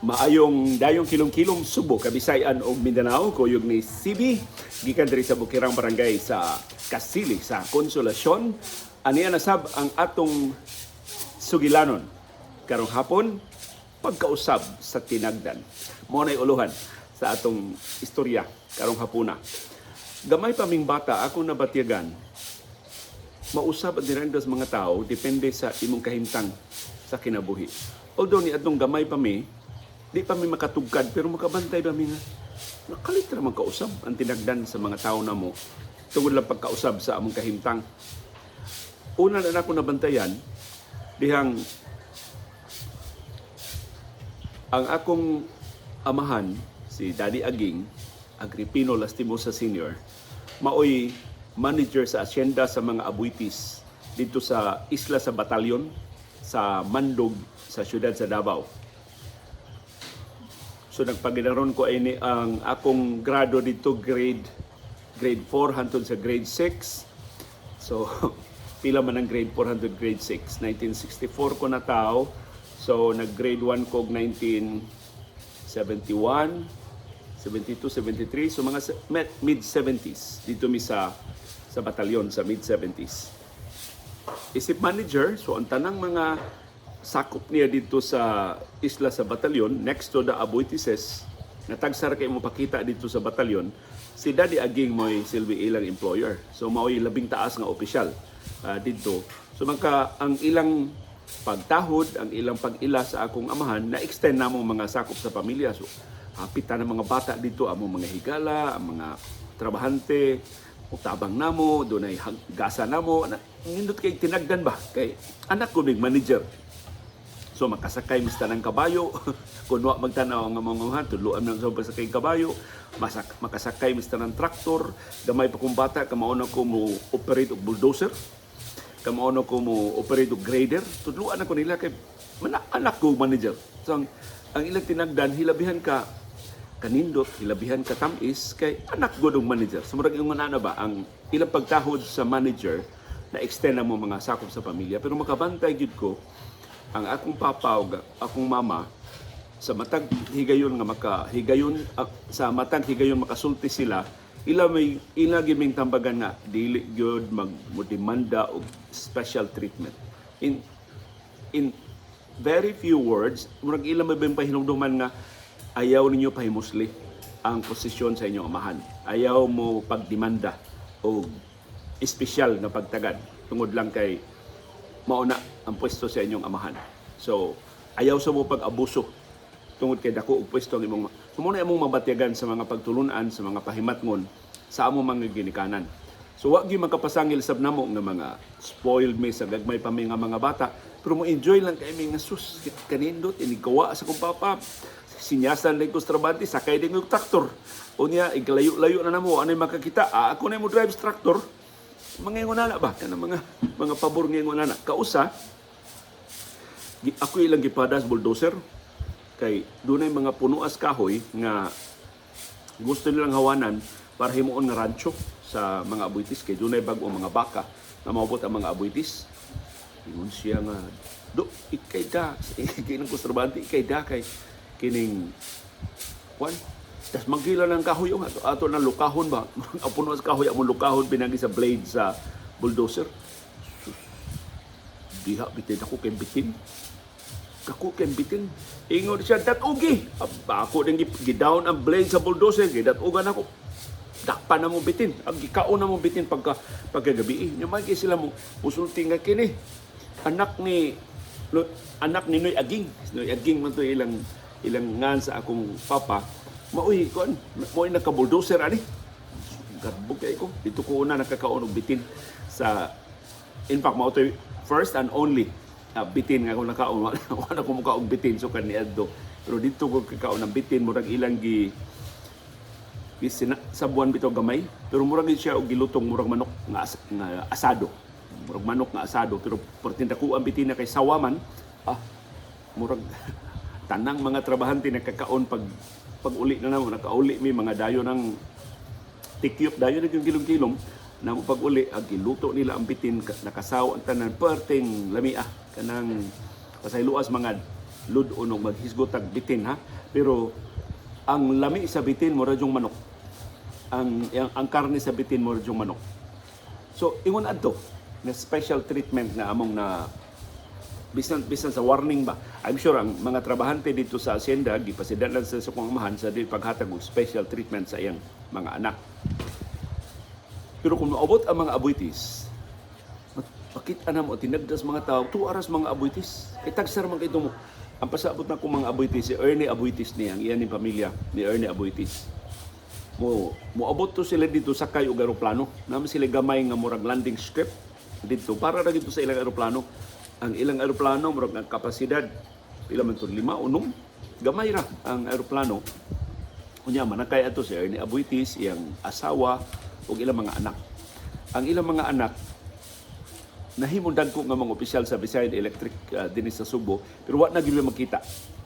Maayong dayong kilom-kilom, Subo, Kabisayan ug Mindanao. Kuyog ni CB gikan diri sa Bukirang Barangay sa Kasili sa Konsolasyon. Aniya na sab ang atong sugilanon karong hapon, pagkausab sa tinagdan. Mao nay uluhan sa atong istorya karong hapuna. Gamay pa ming bata, ako nabatyagan mausab ang tinagdan sa mga tao depende sa imong kahimtang sa kinabuhi. Although ni atong gamay pa mi, di pa mi makatugkad, pero makabantay pa mi nga nakalit ra man kausab ang tinagdan sa mga tao namo tungod lang pagkausab sa among kahimtang. Una na nako nabantayan dihang ang akong amahan, si Daddy Aging, Agripino Lastimosa Sr., maoy manager sa asyenda sa mga Aboitiz dito sa isla sa Batalyon sa Mandog sa siyudad sa Davao. So nagpaginaron ko ini ang akong grado dito, grade grade 4 hantod sa grade 6. So pila man ang grade 4 hantod grade 6? 1964 ko nataw. So nag grade 1 ko og 1971, 72, 73. So mga mid 70s dito mi sa batalyon sa mid 70s. Isip manager, so ang tanang mga sakop niya dito sa isla sa batalyon, next to the Aboitizes, natagsar kay mo pakita dito sa batalyon, si Daddy Aging mo'y silbi ilang employer. So mao'y labing taas nga opisyal dito. So mangka ang ilang pagtahod, ang ilang pag-ila sa akong amahan, na-extend namo mga sakop sa pamilya. So hapit ta ng mga bata dito, among mga higala, ang mga trabahante, utabang namo, dunay gasa namo, na, nindot kay tinagdan ba? Kay anak ko ning manager. So makasakay mista ng kabayo, kung wa magtanaw ang mga amahan, tudloan lang sa pasakay kabayo, makasakay mista ng traktor, gamay pa kong bata, kamao na ko mo operate og bulldozer, kamao na ko mo operate og grader, tudloan ako nila kay mana, anak ko manager. So ang ilang tinagdan, hilabihan ka kanindot, hilabihan ka tamis, kay anak gud og manager. So murag yung na ba, ang ilang pagtahod sa manager, na extend na mo mga sakop sa pamilya. Pero makabantay gyud ko, ang akong papa ug akong mama, sa matag higayon makasulti sila, ila may ila giming tambagan nga dili gyud mag demanda og special treatment. In very few words, murag ila may bang pahinumduman nga ayaw ninyo pahimusli ang posisyon sa inyong amahan, ayaw mo pagdemanda og espesyal nga pagtagad tungod lang kay mauna ang pwesto sa inyong amahan. So, ayaw sa mo pag-abuso tungod kay dako og pwesto ang imong. So mao na imong mabatyagan sa mga pagtulunan, sa mga pahimatngon sa among mga ginikanan. So wa gyud makapasangil sab namo nga mga spoiled mi sa gagmay pa mi nga mga bata, pero mo enjoy lang kay mi nga sus, kanindot inig gawa sa kong papa. Sinyasan lang ko sa trabante, sakay din og traktor. Unya iglayo-layo na namo, ano'y makakita, ah, ako na mo drive sa traktor. Mga ingon na ba kanang mga pabor nga ingon na kausa ako ilang gipadas bulldozer kay dunay mga punuas kahoy nga gusto nilang hawanan para himuon nga rancho sa mga Aboitiz kay dunay bag-o mga baka na maubot ang mga Aboitiz. Ingon siya nga do ikay da kining kontrabante, ikay da kay kining kwan. Tas manggila ng kahoy ang ato, ato na lukahon ba? Ang puno sa kahoy among lukahon pinagi sa blade sa bulldozer. Sus, diha bitin ako kay bitin. Ako kay bitin. Ingon siya, "Dat-ugi." Aba, ako din gidown ang blade sa bulldozer, gidat-ugan ako. Dakpa na mo bitin. Ang gikaon na mo bitin pagkagabi. Nya may sila mo musulti nga kini. Anak ni Noy Aging. Noy Aging man to ilang ilang ngan sa akong papa. Maoy kon, maoy naka-bulldozer ani. Garbog kay ko. Dito ko una nakakaon og bitin sa, in fact, mao to'y first and only bitin nga ako nakaon. Wala ko mukaon bitin so kaniadto. Pero dito ko kakaon ng bitin, murag ilang gi sa buwan bitaw gamay, pero murag gid siya og gilutong murag manok nga asado, murag manok nga asado, pero perting dako ang bitin na kay sawa man, ah, murag tanang mga trabahante nakakaon. Pag uli na namo, nakauli mi mga dayo ng tikyop, dayo na yung kilom-kilom na mo pag uli, ang giluto nila ang bitin, nakasaw ang tanan, perting lami, ah, kanang pasayloas mga lud-on og maghisgot tag bitin ha, pero ang lami sa bitin mura yung manok. Ang karne sa bitin mura yung manok. So ingon adto na special treatment na among na bisan bisan sa warning ba. I'm sure ang mga trabahante dito sa asyenda gipasidalan sa akong amahan sa di paghatag og special treatment sa iyang mga anak. Pero kung maabot ang mga Aboitiz, makita na mo tinagdas mga tao, 2 hours mga Aboitiz. Kay tagsar man kay mo. Ang pasabot na kong mga Aboitiz, si Ernie Aboitiz niya, ang iyan ni pamilya ni Ernie Aboitiz. Mo moabot to sila dito sakay og eroplano. Naman sila gamay nga murag landing strip dito para ra dito sa ilang eroplano. Ang ilang eroplano murag ang kapasidad pila man to, lima o unom. Gamay ra ang eroplano. Unya manakay ato si Ernie Aboitiz, iyang asawa ug ilang mga anak. Ang ilang mga anak nahimong dagko nga mga opisyal sa Visayan Electric dinhi sa Subo, pero wa na gyud makita.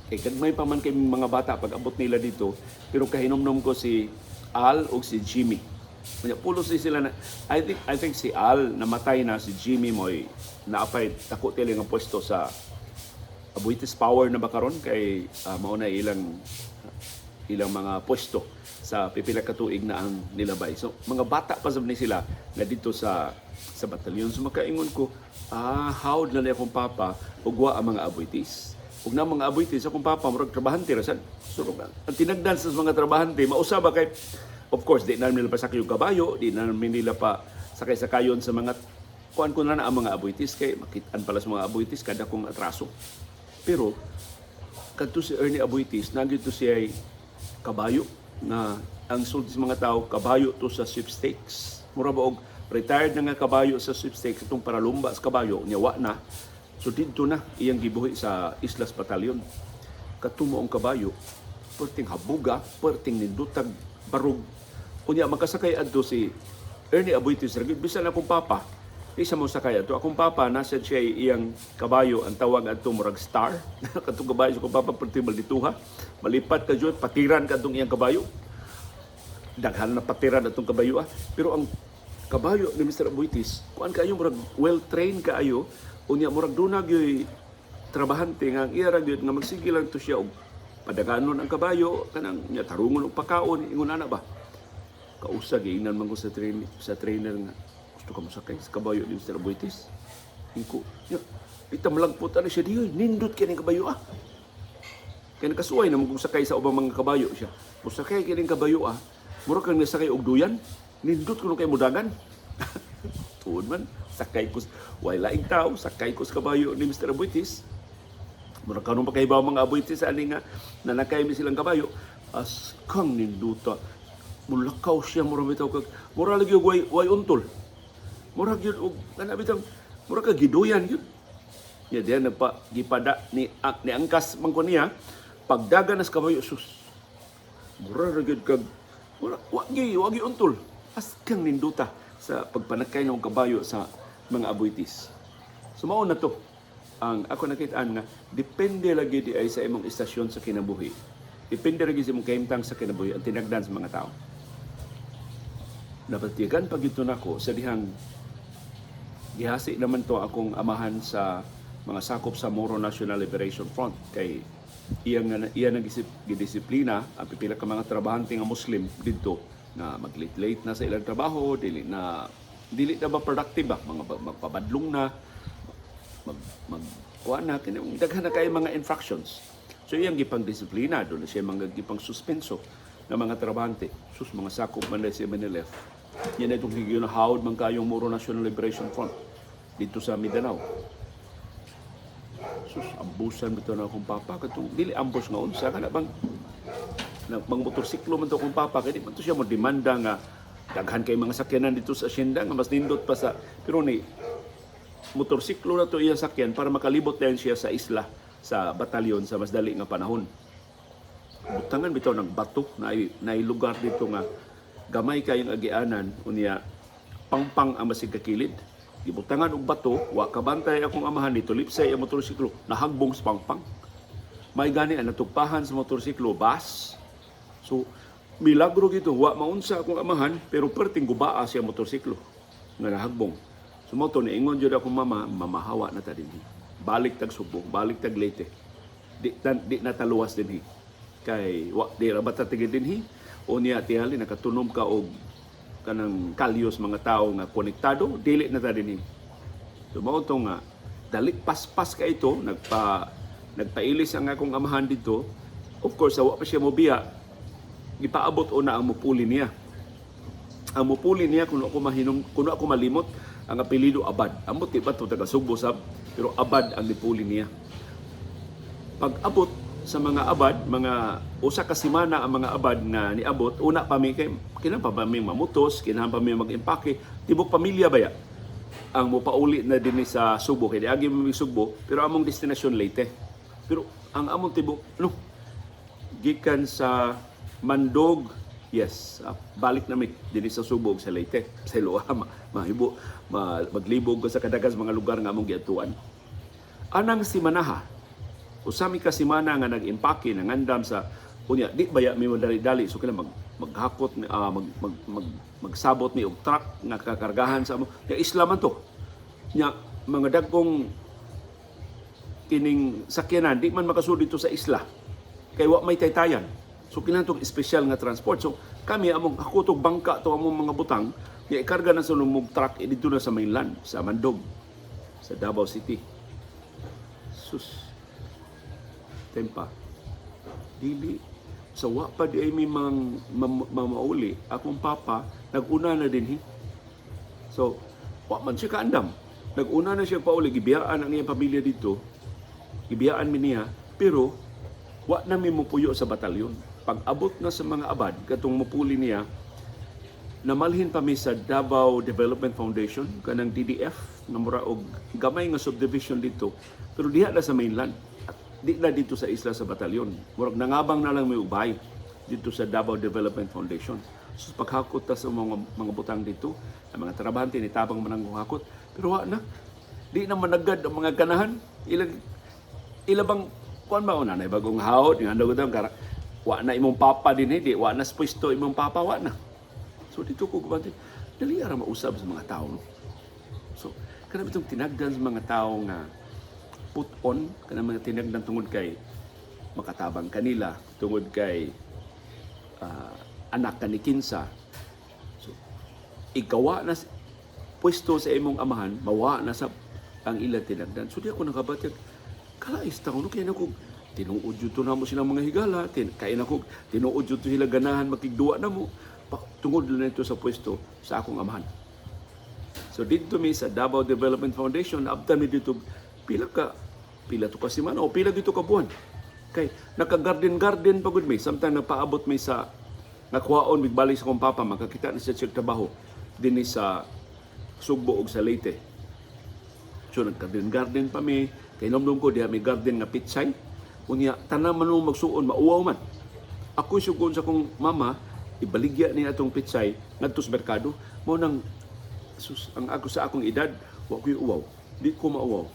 Kay gagmay pa man kay mga bata pag abot nila dito, pero kahinomnom ko si Al ug si Jimmy. Unya pulos ni sila na I think si Al namatay na, si Jimmy mo'y naapay dako tila nga pwesto sa Aboitiz Power na ba karon, kay mao na ilang ilang mga pwesto sa pipila ka tuig na ang nilabay. So mga bata pa sab ni sila na dito sa batalyon. So makaingon ko, hawd na ni akong papa ug wa ang mga Aboitiz. Ug na mga Aboitiz, akong papa murag trabahante ra sad. So ang tinagdan sa mga trabahante mausaba kay of course di na nila pa sakay og kabayo, di na nila pa sakay-sakayon sa mga kuan ko na na ang mga Aboitiz kay makitaan pala sa mga Aboitiz kada kong atraso. Pero kadto si Ernie Aboitiz, nagito siya ay kabayo na ang sulti sa mga tao, kabayo to sa sweepstakes. Mura ba og retired na nga kabayo sa sweepstakes itong paralumba sa kabayo, niya wa na. So didto na iyang gibuhi sa Islas Battalion. Katumo ang kabayo, perting habuga, perting nindutag barug. Unya makasakay adto si Ernie Aboitiz ra gyud, bisan akong papa di sa mo sakay adto. Akong papa nasa siya iyang kabayo, ang tawag adto murag Star. Katong kabayo sa akong papa perting maldituha. Malipat ka jud, patiran ka adtong iyang kabayo. Daghan na patiran atong kabayo ah. Pero ang kabayo ni Mr. Aboitiz, kuan kaayo, murag well trained kaayo. Unya murag duna gyud trabahante nga ang iya ra gyud nga magsige lang to siya og padaganon ang kabayo kanang nya tarungon og pakaon, ingon ana ba. Kausa giingnan man ko sa trainer nga gusto ka mosakay sa kabayo ni Mr. Aboitiz. Ingko, nya, ita malagpot ani siya diyoy, nindot kay ning kabayo ah. Kaya nakasuway naman kung sakay sa ubang mga kabayo siya. Musakay kining kabayo ah. Mura kang nasakay og duyan. Nindot kuno kay mudagan. Tuod man, sakay ko, way laing tao, sakay ko sa kabayo ni Mr. Aboitiz. Mura kanon pa kahibaw mga Aboitiz ani nga nanakay mi silang kabayo. As kang ninduta. Mulakaw siya, mura bitaw kag mura lagi og way untol. Mura gyud og kana bitang mura ka giduyan gyud. Ya diyan nagpa gipada ni angkas man ko niya pagdagan nas kabayo, sus. Mura ra gyud kag mura wa gyud untol. As kang ninduta sa pagpanakay ng kabayo sa mga Aboitiz. So mao na to ang ako nakitaan nga depende lagi di ay sa imong istasyon sa kinabuhi. Depende lagi sa imong kahimtang sa kinabuhi ang tinagdan sa mga tao. Napatigan pag ito nako sa dihang gihasi naman to akong amahan sa mga sakop sa Moro National Liberation Front kay iyang iya nang gidisiplina ang pipila ka mga trabahante nga Muslim didto na mag-late na sa ilang trabaho, dili na ba productive ba, mga magpabadlong na, mag mag kuan na kini daghan na kay mga infractions. So iyang gipang disiplina doon siya mga gipang suspenso ng mga trabahante. Sus, mga sakop man na si MNLF yan itong higyon hawd man kayong Moro National Liberation Front dito sa Mindanao. Sus, ambusan bitaw na akong papa katong dili ambos nga unsa kana bang na bang motorsiklo man to akong papa kay di man to siya mo demanda nga daghan kay mga sakyanan dito sa asyenda nga mas nindot pa sa, pero ni motorsiklo na to iya sakyan para makalibot din siya sa isla sa batalyon sa mas dali nga panahon. Butangan bitaw ng bato na na lugar dito nga gamay kayong agianan, unya pangpang ang masig kakilid. Gibutangan og bato, wa kabantay akong amahan dito, lipsay ang motorsiklo, nahagbong sa pangpang. May gani ang natugpahan sa motorsiklo, bus. So, milagro gito, wa maunsa akong amahan, pero perting gubaa siya motorsiklo nga nahagbong. So mo to niingon jud akong mama, mamahawa na ta dinhi. Balik tag Subo, balik tag Leyte. Di na taluwas dinhi. Kay wa di ra ba ta tigid dinhi? Unya tingali nakatunom ka og kanang kalyos, mga tao nga konektado, dili na ta dinhi. So mao to nga dali paspas ka ito, nagpailis ang akong amahan dito. Of course, wa pa siya mobiya, gipaabot una ang mupuli niya. Ang mupuli niya, kuno ako malimot, ang apelyido Abad. Amot di ba to taga Sugbo sab, pero Abad ang nipuli niya. Pag abot sa mga Abad, mga usa ka semana ang mga Abad nga niabot, una pa mi kay kinahanglan pa ba mi mamutos, kinahanglan pa mi mag-impake, tibok pamilya baya ang mopauli na dinhi sa Sugbo, kay diagi mi Sugbo, pero among destinasyon Leyte. Pero ang among tibok no gikan sa Mandog, yes, balik na mi dinhi sa Sugbo ug sa Leyte. Sa Iloa, mahibo, maglibog ko sa kadagas mga lugar nga among giadtuan. Anang simanaha, usa mi ka semana nga nag-impake, nangandam sa unya, di baya mi madali-dali, so kailangan maghakot mi, ah, mag, mag, mag, magsabot mi og truck nga kakargahan sa amo. Nya isla man to. Nya mga dagkong kining sakyanan di man makasud dito sa isla kay wa may taytayan. So kinahanglan tong espesyal nga transport. So kami, among hakot og bangka to among mga butang, nga ikarga na sa lumog truck dito na sa mainland, sa Mandog, sa Davao City. Sus. Tempa. Dili sa wa pa di ay mi mang mamauli, akong papa naguna na dinhi. So wa man siya kaandam. Naguna na siya pauli, gibiyaan ang iyang pamilya dito. Gibiyaan mi niya, pero wa na mi mupuyo sa batalyon. Pag abot na sa mga Abad, katong mupuli niya, namalhin pa mi sa Davao Development Foundation, kanang DDF, nga mura og gamay nga subdivision dito, pero diha na sa mainland. At di na dito sa isla sa batalyon. Murag nangabang na lang may ubay dito sa Davao Development Foundation. So paghakot ta sa mga butang dito, ang mga trabahante ni tabang man ang hakot, pero wa na. Di na managad ang mga ganahan. Ilang ila bang kuan ba una na bagong hawd nga ano kara wa na imong papa din eh, di wa na sa pwesto imong papa, wa na. So dito ko gubante, dali ra mausab sa mga tao, no. So kana bitong tinagdan sa mga tao nga put on kana mga tinagdan tungod kay makatabang kanila, tungod kay anak ka ni kinsa. So ikawa na pwesto sa imong amahan, mawa na sa ang ila tinagdan. So di ako nakabatyag, kalais taon, no? Kaya na ko, tinuod jud to namo silang mga higala, kaya na ko, tinuod jud to sila ganahan makigduwa na mo, tungod lang ito sa pwesto sa akong amahan. So dito mi sa Davao Development Foundation, naabtan mi dito pila to ka semana o pila dito ka buwan. Kay naka-garden garden pa gud mi, samtang nagpaabot mi sa nakuhaon migbalik sa akong papa, makakita na siya sa trabaho dinhi sa Sugbo ug sa Leyte. So nag-garden garden pa mi, kay nomdom ko diha may garden nga pitsay. Unya tanan man mo magsuon, mauwaw man. Ako sugon sa akong mama, ibaligya niya atong pitsay ngadto sa merkado. Mao nang sus, ang ako sa akong edad, wa ko'y uwaw. Di ko mauwaw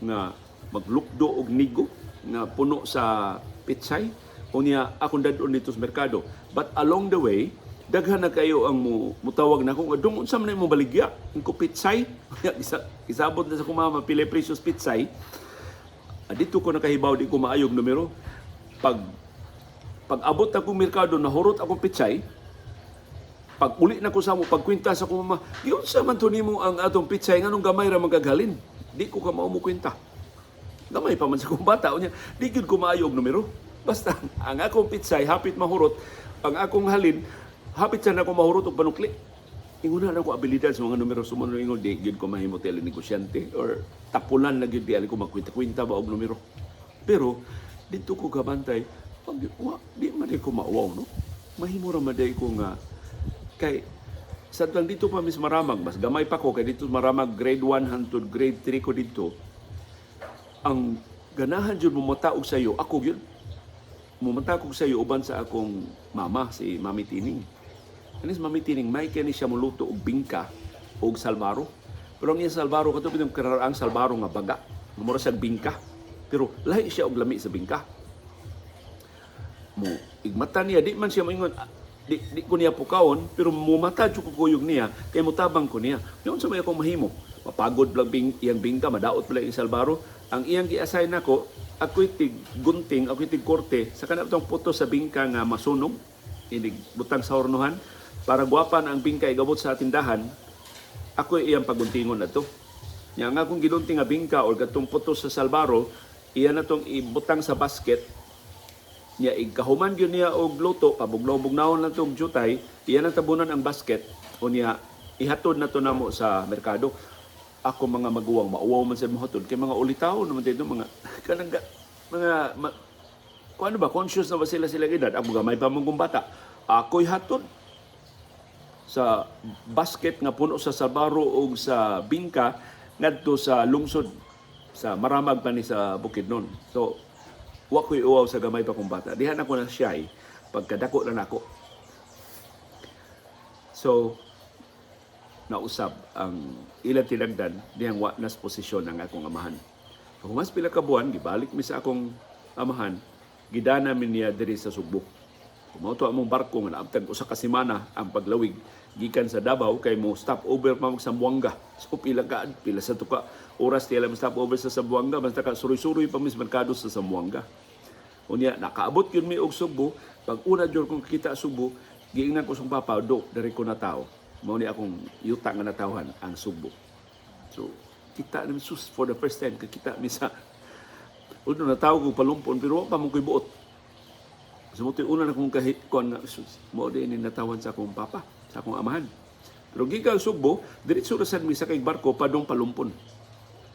nga maglukdo og nigo nga puno sa pitsay. Unya akong dadon dito sa merkado. But along the way, daghan na kayo ang mutawag na akong, "Dong, unsa man imong baligya?" Ang ko, "Pitsay." Isabot na sa akong mama, pila presyos pitsay. Dito ko nakahibaw, di ko maayog numero. Pag abot akong merkado, nahurot akong pitsay, pag uli na ko sa mo, pagkwinta sa akong mama, "Yun sa man to nimo ang atong pitsay, nganong gamay ra magaghalin?" Di ko ka mao mo kwenta. Gamay pa man sa akong bata. Unya, di gyud ko maayo og numero. Basta, ang akong pitsay, hapit mahurot, ang akong halin, hapit sa nako mahurot og panukli. Ingon na ako abilidad sa mga numero, sumunod ingon, di gyud ko mahimo tele negosyante or tapulan na gyud di ali ko magkwinta-kwinta ba og numero. Pero dito ko gabantay, pag wa, di man di ko mauwaw, no? Mahimo ra man di ko nga kay sa lang dito pa mis Maramag, mas gamay pa ko kay dito Maramag grade 1 hangtod grade 3 ko dito. Ang ganahan jud mumata og sayo, ako gyud. Mumata og sayo uban sa akong mama, si Mami Tining. Kanis Mami Tining, may kani siya muluto og bingka og salbaro. Pero ang iyang salbaro kato bitong kararaang salbaro nga baga. Mura siya bingka. Pero lahi siya og lami sa bingka. Mo igmata niya, di man siya moingon, di ko niya pukawon, pero mumata jud ko kuyog niya kay mutabang ko niya. Yun sa may akong mahimo. Mapagod lang iyang bingka, madaot pala iyang salbaro. Ang iyang gi-assign nako, Ako'y tig gunting, ako'y tig korte sa kanang tong puto sa bingka nga masunog, inig butang sa hornohan para gwapa na ang bingka igabot sa tindahan, ako iyang paguntingon na to. Nya nga akong ginunting nga bingka or katong puto sa salbaro, iya na tong ibutang sa basket niya. Igkahuman gyud niya og luto, pabugnaw-bugnawon na tong jutay, iya na tabunan ang basket, unya ihatod na to namo sa merkado. Ako mga maguwang mauwaw man sa mohatod kay mga ulitaw naman dito, mga kanang mga ma, kung ano ba, conscious na ba sila sila edad. Ako gamay pa mong bata, ako'y hatod sa basket nga puno sa salbaro og sa bingka ngadto sa lungsod, sa Maramag pa ni sa Bukidnon. So wa ko'y uwaw sa gamay pa kong bata. Diha na ko na shy pagkadako na nako. So nausab ang ilang tinagdan dihang wa nas posisyon ang akong amahan. Humas pila ka buwan, gibalik mi sa akong amahan, gidana mi niya diri sa Sugbo. Mao to among barko nga naabtag 1 ka semana ang paglawig gikan sa Davao kay mo stop over pa mag Zamboanga. So pila sa tuka oras tila mo stop over sa Zamboanga, basta ka suroy-suroy pa mis merkado sa Zamboanga. Unya nakaabot yun mi og Sugbo, pag una jud kong kita Sugbo, giingnan ko sa papa, "Do, diri ko na tao." Mao ni akong yuta nga natawhan ang Sugbo. So kita ni sus for the first time kakita mi sa uno na tao ko Palumpon, pero wa pa mo ko'y buot. So mo una na kong kahit kuan nga sus, mo din ni natawan sa akong papa, sa akong amahan. Pero gikan Sugbo, diretso ra sad mi sa kay barko padung Palumpon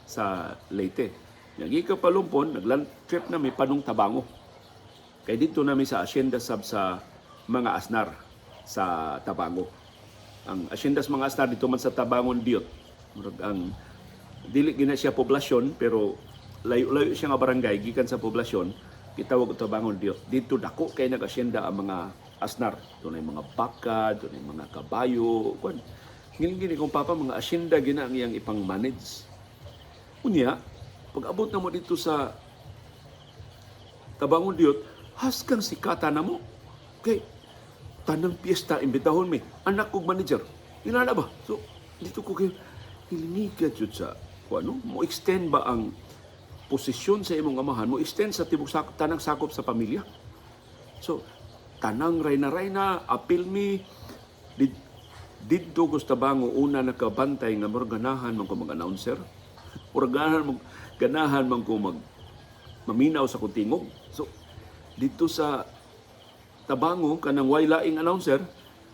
sa Leyte. Yang gikan Palumpon, nagland trip na mi padung Tabango. Kay dito nami sa asyenda sab sa mga Asnar sa Tabango. Ang asyenda sa mga Asnar dito man sa Tabangon Diot. Murag ang dili gina siya poblasyon, pero layo-layo siya nga barangay gikan sa poblasyon, gitawag og Tabangon Diot. Dito dako kay nag-asyenda ang mga Asnar. Dunay mga baka, dunay mga kabayo, kuan. Ngilingin gini kong papa, mga asyenda gina ang iyang ipang-manage. Unya, pag abot na mo dito sa Tabangon Diot, haskang sikata na mo. Kay tanang piyesta imbitahon mi, anak kog manager. Inana ba? So dito ko kay hilingiga jud sa kung ano, mo extend ba ang posisyon sa imong amahan, mo extend sa tibok tanang sakop sa pamilya. So tanang rayna-rayna apil mi didto ko sa Tabango una nakabantay nga murag ganahan man ko mag-announcer. Murag ganahan man ko mag maminaw sa kong tingog. So dito sa Tabango, kanang way laing announcer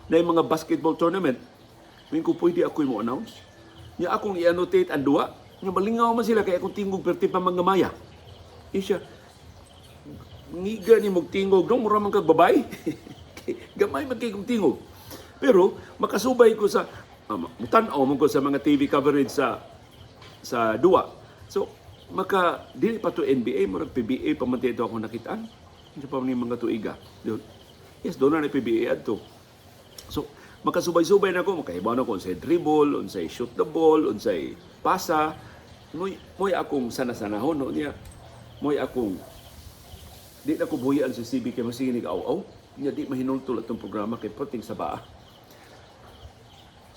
na yung mga basketball tournament. Min ko, "Pwede ako mo announce?" Nya akong i-annotate ang duwa. Nya malingaw man sila kay akong tingog perti pa mga maya. Isya, "Ngiga ni mong tingog, dong mura man kag babay." Gamay man kay kong tingog. Pero makasubay ko sa mutan-aw man ko sa mga TV coverage sa duwa. So maka dili pa to NBA, murag PBA pa man dito ako nakitaan. Hindi pa ni mga tuiga. Yes, doon na ni PBA adto. So makasubay-subay na ko, makahibaw na ko unsay dribble, unsay shoot the ball, unsay pasa. Moy akong sana-sanahon no niya. Moy akong di na ko buhian sa CB kay masinig aw-aw. Nya di mahinultol atong programa kay perting sa baa.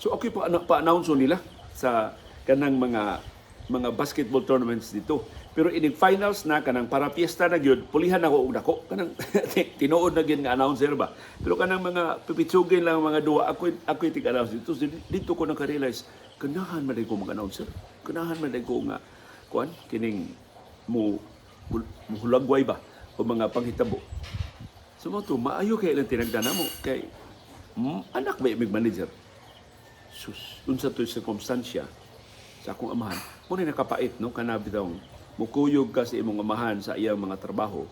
So okay pa pa-announce nila sa kanang mga basketball tournaments dito. Pero inig finals na, kanang para piyesta na gyud, pulihan ako og dako kanang tinuod na gyud nga announcer ba. Pero kanang mga pipitsugin lang ang mga duwa, ako tig-announce dito. So, dito ko naka-realize ganahan man ko mag-announcer. Ganahan man ko nga kuan kining mo muhulagway ba o mga panghitabo. So mo to maayo kay ilang tinagdan mo kay anak ba imig manager. Sus, unsa to'y sirkumstansya sa akong amahan. Mo ni nakapait no, kana bitawng mukuyog ka sa imong amahan sa iyang mga trabaho.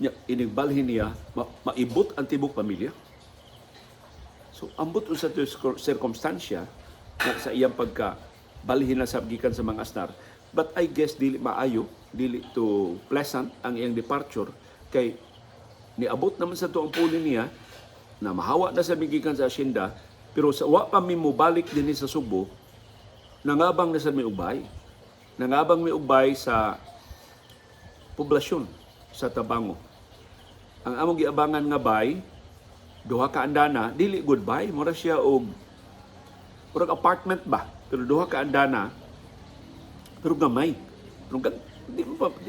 Nya inigbalhin niya maibot ang tibok pamilya. So ambot unsa to'y sirkumstansya na sa iyang pagka balhin na sa gikan sa mga Asnar. But I guess dili maayo, dili to pleasant ang iyang departure kay niabot naman sa to ang puli niya na mahawa na sa migikan sa asyenda, pero sa wa pa mi mobalik dinhi sa Sugbo, nangabang na sa mi ugbay, nangabang mi ugbay sa poblasyon sa Tabango. Ang among giabangan nga bay, duha ka andana, dili goodbye, mura siya og murag apartment ba, pero duha ka andana, pero gamay, pero Di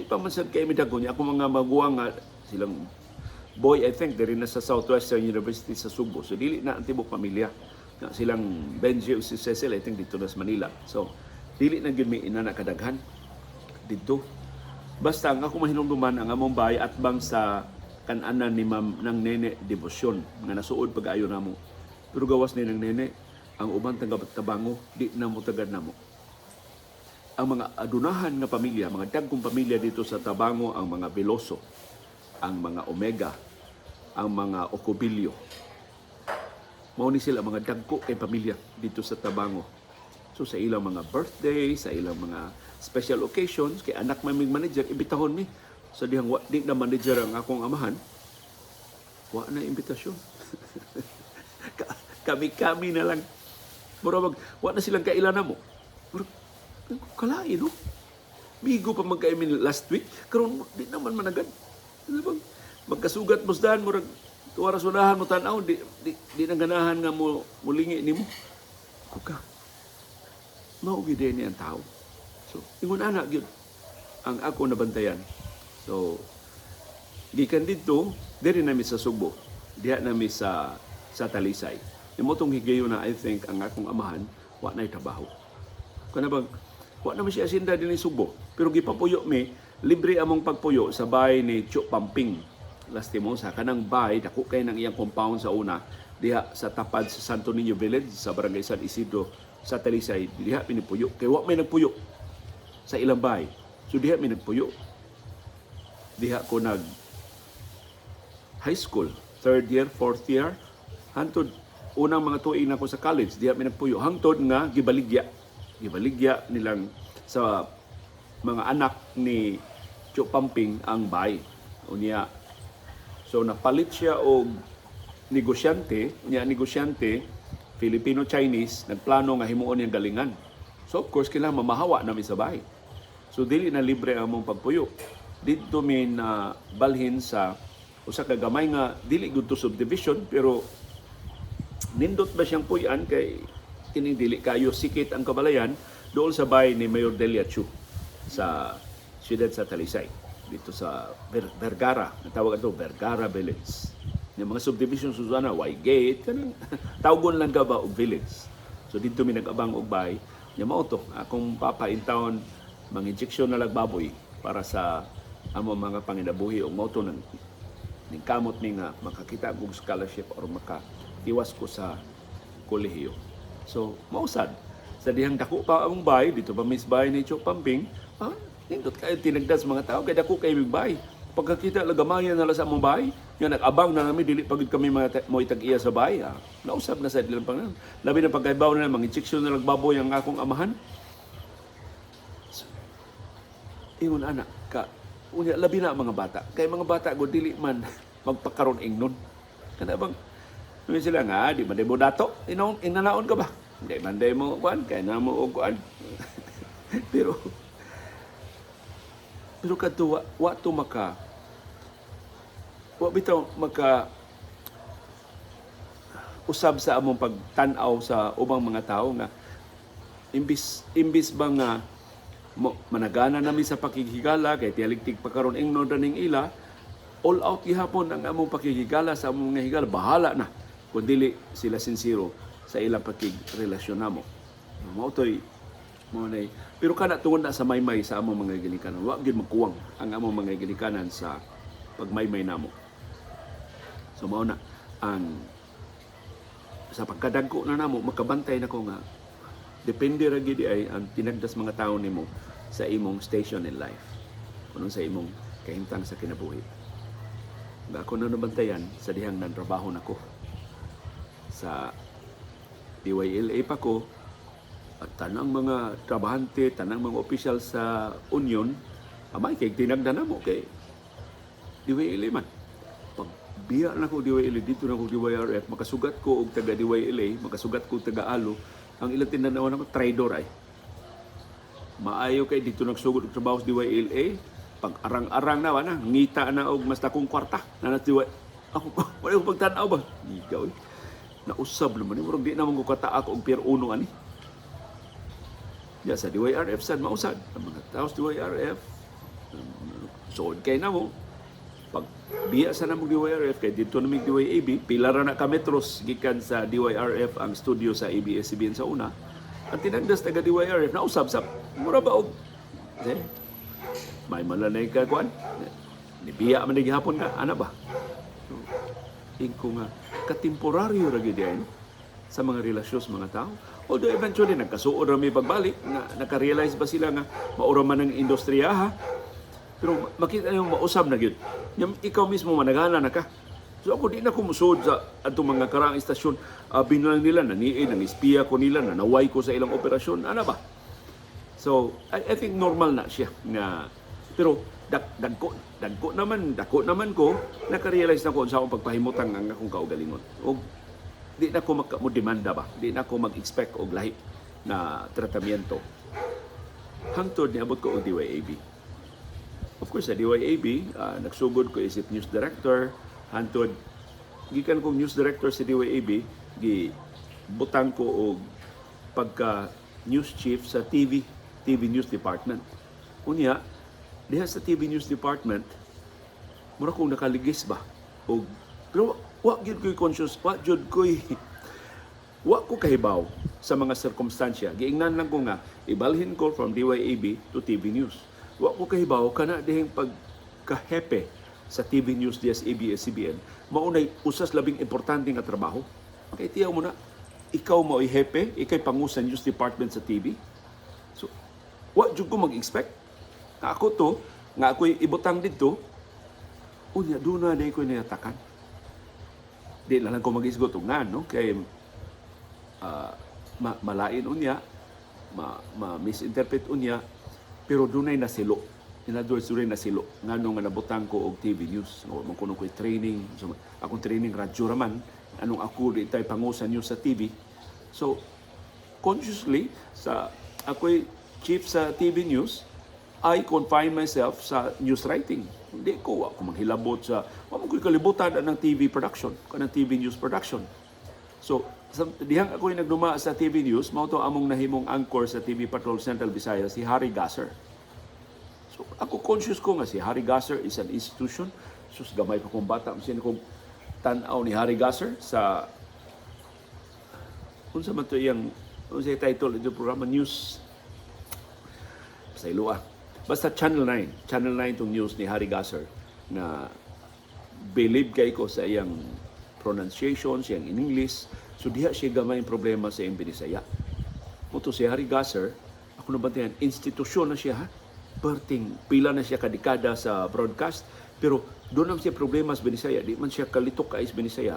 pa man sad kay mi dagko niya. Ako mga maguwang nga silang boy, I think diri na sa Southwestern University sa Sugbo. So dili na ang tibok pamilya. Na silang Benji o si Cecil, I think dito na sa Manila. So dili na gyud mi inana kadaghan didto. Basta ang ako mahinumduman, ang among bahay atbang sa kananan ni Ma'am ng Nene Devotion nga nasuod pag-ayo namo. Pero gawas ni ng Nene, ang uban taga Tabango di na mo tagad namo. Ang mga adunahan nga pamilya, mga dagkong pamilya dito sa Tabango, ang mga Veloso, ang mga Omega, ang mga Ocobillo. Mao ni sila mga dagko kay pamilya dito sa Tabango. So sa ilang mga birthday, sa ilang mga special occasions, kay anak man mig manager, imbitahon mi. Sa dihang wa, di na manager ang akong amahan, wa na imbitasyon. Kami-kami na lang. Mura mag, wa na silang kailan na mo. Mura, kalain, no? Migo pa man kay last week, karon di naman managad. Ano bang magkasugat mo sa daan, murag tuwa ra sunahan mo tan-aw, di na ganahan nga mo mulingi nimo. Kuka. Mao gyud ni ang tao. So, ingon ana gyud ang ako nabantayan. So, gikan didto, diri nami sa Sugbo. Diha nami sa Talisay. Imo tong higayon na I think ang akong amahan wa na'y trabaho. Kana bang wa naman siya asinda dinhi Sugbo. Pero gipapuyo mi, libre among pagpuyo sa bahay ni Chu Pamping. Lastimosa kanang bahay dako kay nang iyang compound sa una diha sa tapad sa Santo Niño Village sa Barangay San Isidro sa Talisay. Diha pinipuyo kay wa may nagpuyo sa ilang bahay. So diha mi nagpuyo. Diha ko nag high school, third year, fourth year, hantod unang mga tuig nako sa college, diha mi nagpuyo hangtod nga gibaligya. Gibaligya nilang sa mga anak ni Chu Pamping ang bay. Unya, so napalit siya og negosyante, unya negosyante Filipino-Chinese, nagplano nga himuon niyang galingan. So of course kailangan mamahawa nami sa bahay. So dili na libre ang among pagpuyo. Didto mi na balhin sa usa ka gamay nga dili gud to subdivision, pero nindot ba siyang puy-an kay kining dili kayo sikit ang kabalayan, dool sa bahay ni Mayor Delia Chu sa siyudad sa Talisay, dito sa Vergara. Ang tawag ato Vergara Village. Yung mga subdivision Susana, Gate, kanang tawgon lang ka ba og village. So dito mi nag-abang og bahay. Nya mao to, akong papa in town mang-injection na lag baboy para sa amo mga panginabuhi ug mao to nang ning kamot mi nga makakita og scholarship or makatiwas ko sa kolehiyo. So, mausad. Sa dihang dako pa ang bahay, dito pa mis bahay ni Chok Pamping, nindot kayo tinagdas mga tao, kay dako kayo mig bahay. Pagkakita, lagamayan na lang sa among bahay, nga nag-abang na namin, dili pagid kami mga mo itag-iya sa bahay. Nausab na sa ilang pangalan. Labi na pagkaibaw na, mga injection na nagbaboy ang akong amahan. So, ingon ana, ka, unya, labi na ang mga bata. Kay mga bata, go dili man magpakaroon ingnon. Kana bang, Sabi sila nga, di man mo dato, inaon, inanaon ka ba? Hindi man day mo kuan, kay na mo og kuan. Pero kadto wa to maka wa bitaw maka usab sa among pagtan-aw sa ubang mga tao nga imbis ba nga mo, managana nami sa pakighigala kay tiyaligtig pa karon ingnon ra ning ila, all out gihapon ang among pakighigala sa among mga higala, bahala na kung dili sila sinsero sa ilang pakigrelasyon namo. Mao toy mao nay, pero kana tungod na sa maymay sa among mga ginikanan, wa gyud magkuwang ang among mga ginikanan sa pagmaymay namo. So mao na ang sa pagkadagko na namo, makabantay na ko nga depende ra gyud ay ang tinagdas mga tao nimo sa imong station in life, kuno sa imong kahimtang sa kinabuhi. Nga ako na nabantayan sa dihang nantrabaho nako sa DYLA pa ko, at tanang mga trabahante, tanang mga opisyal sa union, amay kay tinagda namo kay DYLA man. Pag biya na ko DYLA, dito na ko DYRF, makasugat ko og taga DYLA, makasugat ko og taga ALO, ang ilang tinanawan ako, traidor ay. Maayo kay dito nagsugod og trabaho sa DYLA, pag arang-arang na, wala, ngita na og mas dakong kwarta. Na na DY, ako, wala ko pagtanaw ba? Ikaw eh. Nausab naman, murag di naman ko kataak og pier uno ani. Ya, sa DYRF sad mausad. Ang mga tao sa DYRF, Suod kay na mo. Pag biya sa namong DYRF kay didto na mig DYAB, pila ra na ka metros gikan sa DYRF ang studio sa ABS-CBN sa una. Ang tinagdas taga DYRF na usab sa mura ba og eh, may malanay ka kuan. Nibiya man na gihapon ka, ana ba? So, ingko nga katemporaryo ra gyud diay, no, sa mga relasyon sa mga tao. Although eventually nagkasuod ra mi pagbalik nga naka-realize ba sila nga maura man ang industriya ha. Pero makita niyo mausab na gyud. Nya ikaw mismo managana na ka. So ako, di na ko musuod sa atong mga karaang istasyon. Abi na lang nila, naniin, nang espiya ko nila, nanaway ko sa ilang operasyon. Ana ba? So, I think normal na siya nga, pero dagko naman ko naka-realize na ko unsa akong pagpahimutang ang akong kaugalingon. Og di na ko mo demanda ba, di na ko mag-expect og lahi na tratamiento. Hangtod niabot ko og DYAB. Of course, sa DYAB, nagsugod ko isip news director, hantod gikan kong news director sa DYAB, gi butang ko og pagka news chief sa TV News Department. Unya, diha sa TV News Department, mura kong nakaligis ba? Og, pero wa gyud ko'y conscious, wa gyud ko'y wa ko kahibaw sa mga sirkumstansya. Giingnan lang ko nga ibalhin ko from DYAB to TV News. Wa ko kahibaw kana dihing pagkahepe sa TV News diya sa ABS-CBN maunay usas labing importante nga trabaho. Kay tiyaw mo na, ikaw mao'y hepe, ikay pangu sa news department sa TV. So, wa jud ko mag-expect nga ako to, nga ako'y ibutang didto, unya doon na na ko'y niyatakan. Di na lang ko mag-isgot og nga, no? Kay malain unya, ma misinterpret unya, pero dunay nasilo. In other words, dunay nasilo. Ngano nga nabutang ko og TV News. Wa man kuno ko'y training. So, akong training radyo raman. Anong ako di tay pangu sa news sa TV. So, consciously, sa ako'y chief sa TV News, I confine myself sa news writing. Hindi ko, ako manghilabot sa, wa man ko'y kalibutan ng TV production, kanang TV news production. So, sa, dihang ako'y nagduma sa TV News, mao to among nahimong anchor sa TV Patrol Central Visayas, si Harry Gasser. So, ako, conscious ko nga si Harry Gasser is an institution. Sus, gamay pa kong bata, masin kong tan-aw ni Harry Gasser sa unsa man to iyang, unsa yung title ito programa news sa Ilua. Basta Channel 9, Channel 9 tong news ni Harry Gasser na believe kay ko sa iyang pronunciation, sa iyang in English. So diha siya gamay problema sa iyang Binisaya. Mao to si Harry Gasser, ako nabantayan, institusyon na siya ha. Perting pila na siya kadekada sa broadcast, pero doon naman siya problema sa Binisaya, di man siya kalitok kay sa Binisaya.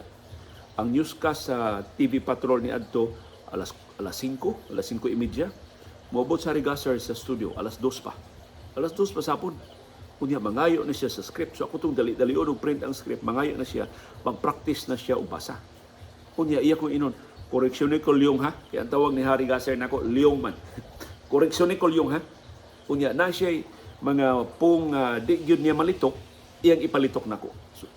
Ang newscast sa TV Patrol ni adto alas 5, alas 5:30. Moabot sa Harry Gasser sa studio alas 2 pa. Alas 2 pa sapon. Unya mangayo na siya sa script. So ako tong dali-dali og print ang script, mangayo na siya, mag-practice na siya og basa. Unya iya ko inon, "Koreksyon ni ko Leong ha." Kaya ang tawag ni Harry Gasser nako Leong man. "Koreksyon ni ko Leong ha." Unya na siya mga pong di gyud niya malitok, iyang ipalitok nako. So,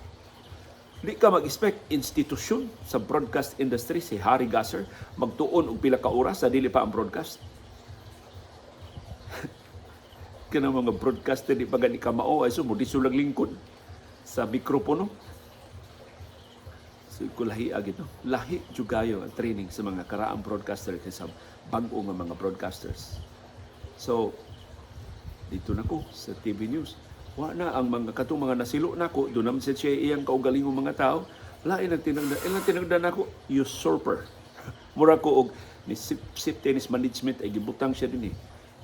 di ka mag-expect institusyon sa broadcast industry si Harry Gasser magtuon og pila ka oras sa dili pa ang broadcast. Kana mga broadcaster di pa gani ka mao ay so mo lang lingkod sa mikropono. So ko lahi agad no. Lahi jud kayo ang training sa mga karaang broadcaster kaysa bag-o nga mga broadcasters. So dito na ko sa TV News. Wa na ang mga katong mga nasilo nako, doon naman siya iyang kaugalingong mga tao, lain ang tinagda, ilang tinagda nako, usurper. Mura ko og ni sip, sip tennis management ay gibutang siya din eh.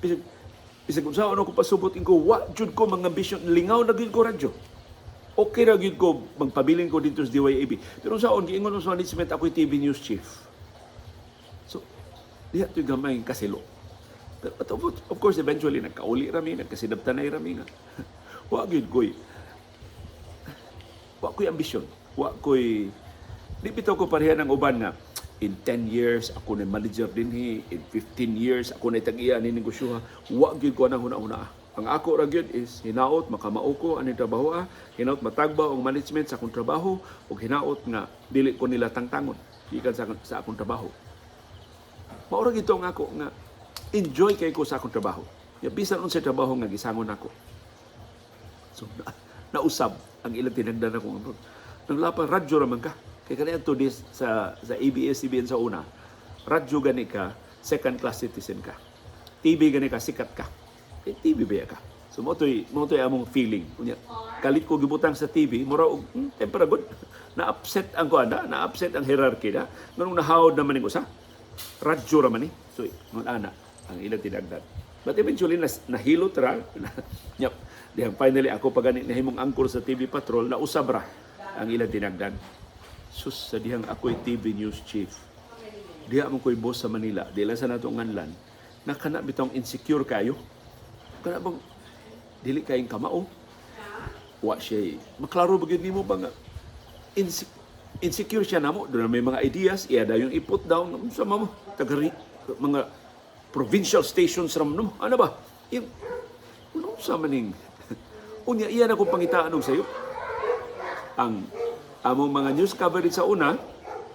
Bisag bisag unsa ano ko pasubot ko, wa jud ko mga ambisyon, lingaw na gyud ko radyo. Okay ra gyud ko magpabilin ko dito sa DYAB. Pero unsaon giingon sa management ako'y TV News chief. So diha to'y gamay kasilo. Pero but of course, eventually, nagkauli rami, nagkasinabtanay rami nga. Wa ko'y ambisyon. Wa ko'y, di bitaw ko pareha ng uban nga, in 10 years, ako na manager dinhi, in 15 years, ako na tag-iya ni negosyo ha. Wa gyud ko nang huna-huna. Ang ako ra gyud is hinaot makamao ko aning trabaho ah, hinaot matagbaw ang management sa akong trabaho ug hinaot nga dili ko nila tangtangon gikan sa akong trabaho. Mao ra gito ang ako nga enjoy kay ko sa akong trabaho. Ya bisan unsay trabaho nga gisangon nako. So nausab ang ilang tinagdan ako. Nang lapa, radyo raman ka. Kay kani to this sa ABS-CBN sa una, radyo gani ka, second class citizen ka. TV gani ka, sikat ka. Eh, TV ba ka? So mo to'y among feeling. Unya, kalit ko gibutang sa TV, mura og tempera good. Na-upset ang kuan na, na-upset ang hierarchy na. Nganong nahawod naman ning usa? Radyo ra man ni. So ngon ana ang ilang tinagdan. But eventually nahilot ra. Yep. Dihang finally ako pa gani nahimong anchor sa TV Patrol, nausab ra ang ilang tinagdan. Sus, sa dihang ako'y TV news chief. Diha mo ko'y boss sa Manila, di lang sa nato nganlan, na kana bitong insecure kayo. Kana bang dili kayong kamao? Wa siya. Maklaro ba gyud nimo ba nga insecure siya namo? Doon na may mga ideas, iya dayon i-put down sa mamo taga mga provincial stations ram no. Ano ba? Yung ano sa maning unya iya na kong pangitaan og sayo. Ang among mga news coverage sa una,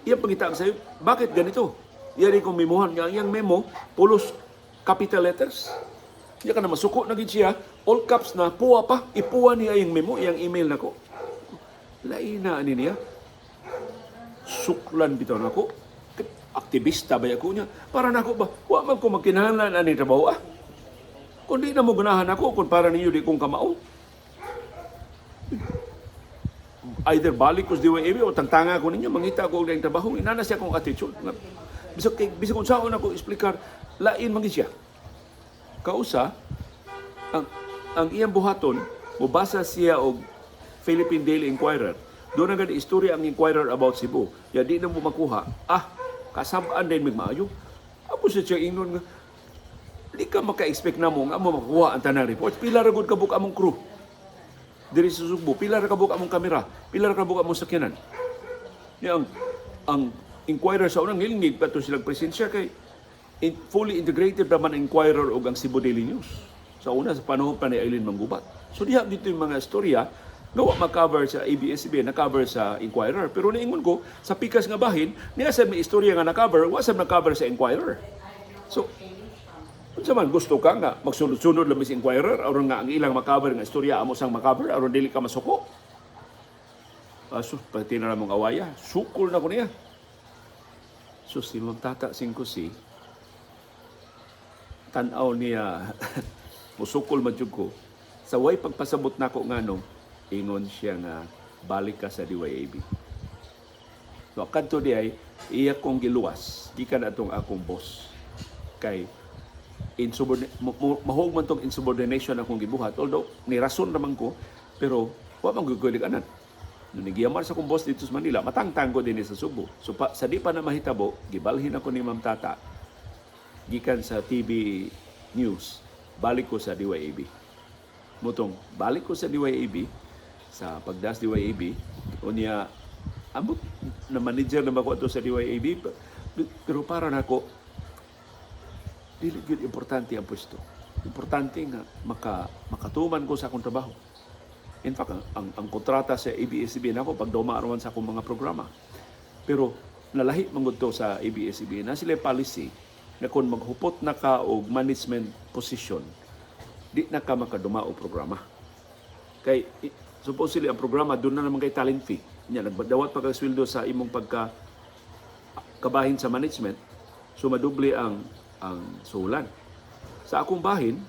iyang pangitaan sayo, bakit ganito? Iya rin kong memohan nga ang iyang memo, pulos capital letters. Iya ka na masuko na gid siya, all caps na, puwa pa, ipuwa niya yung memo, iyang email nako. Laina ani niya. Suklan bitaw nako. Aktivista ba ako niya? Para nako ba, wa man ko magkinahanglan ani trabaho ah. Kung di na mo ganahan ako, kung para ninyo di kong kamao. Either balik ko sa DYAB o tangtanga ko ninyo, mangita ko og laing trabaho. Inana siya akong attitude. Bisag kung saan ako explicar, lain man gid siya. Kausa, ang iyang buhaton, mobasa siya og Philippine Daily Inquirer. Doon na gani istorya ang Inquirer about Cebu. Ya di na mo makuha. Ah, kasab-an din mig maayo. Ako sa siya ingnon nga, di ka maka-expect na mo nga mo makuha ang tanang reports. Pila ra gud kabuk among crew diri sa Sugbo, pila ra kabuk among kamera, pila ra kabuk among sakyanan. Ya, ang Inquirer sa unang ngilngig pa to silang presensya kay fully integrated naman ang Inquirer ug ang Cebu Daily News. Sa una, sa panahon pa ni Eileen Mangubat. So diha dito yung mga istorya nga wa ma-cover sa ABS-CBN, na-cover sa Inquirer. Pero niingon ko, sa pikas nga bahin, niya sa may istorya nga na-cover, wa sa na-cover sa Inquirer. So, unsa man gusto ka nga magsunod-sunod lang sa Inquirer aron nga ang ilang ma-cover nga istorya amo sang ma-cover aron dili ka masuko? Asus, pati na mong awaya. Sukol na ko niya. So si Ma'am Tata 5C, tan-aw niya, musukol man jud ko. Sa way pagpasabot nako ngano, ingon siya nga balik ka sa DYAB. So kadto di ay iya kong giluwas gikan atong akong boss. Kay mahog man tong insubordination akong gibuhat, although ni rason naman ko, pero wa man gyud ko anan. Nung nagiyamar sa akong boss dito sa Manila, matangtang ko din sa Subo. So pa, sa di pa na mahitabo, gibalhin ako ni Ma'am Tata gikan sa TV News, balik ko sa DYAB. Mutong balik ko sa DYAB, sa pagdas DYAB, unya ambot na manager na ba ko ato sa DYAB, pero para nako dili gyud importante ang pwesto. Importante nga makatuman ko sa akong trabaho. In fact, ang kontrata sa ABS-CBN ako pagduma raman sa akong mga programa. Pero nalahi man gud to sa ABS-CBN na sila policy na kung maghupot na ka og management position, di na ka makaduma og programa. Kay supposedly ang programa doon na naman kay talent fee. Nya nagdawat pa kag sweldo sa imong pagka kabahin sa management, so madoble ang suhulan. Sa akong bahin,